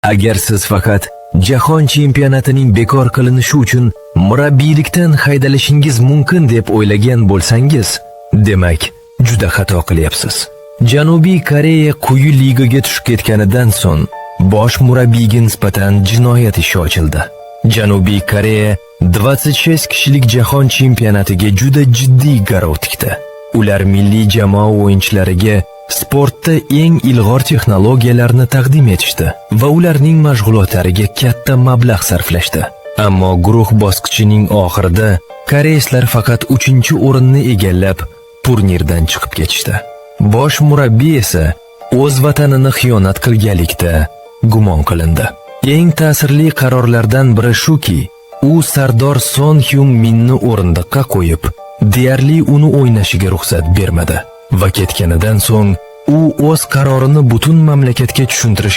Agar siz faqat jahon chempionatining bekor qilinishi uchun murabbiylikdan haydalishingiz mumkin deb o'ylagan bo'lsangiz, demak, juda xato qilyapsiz. Janubiy Koreya quyi ligaga tushib ketganidan so'ng bosh murabbiyga nisbatan jinoyat ishi ochildi. Janubiy Koreya 26 kishilik jahon chempionatiga juda jiddiy garov tikdi. Ular milliy jamoa o'yinchilariga sportda eng ilg'or texnologiyalarni taqdim etishdi va ularning mashg'ulotlariga katta mablag' sarflashdi. Ammo guruh bosqichining oxirida koreyslar faqat 3-o'rinni egallab, turnirdan chiqib ketishdi. Bosh murabbiy esa o'z vatanini xiyonat qilganlikda gumon qilindi. Eng ta'sirli qarorlardan biri shuki, u sardor Son Hyung Minni o'rindiqqa qo'yib, deyarli uni o'ynashiga ruxsat bermadi va ketganidan so'ng u o'z qarorini butun mamlakatga tushuntirish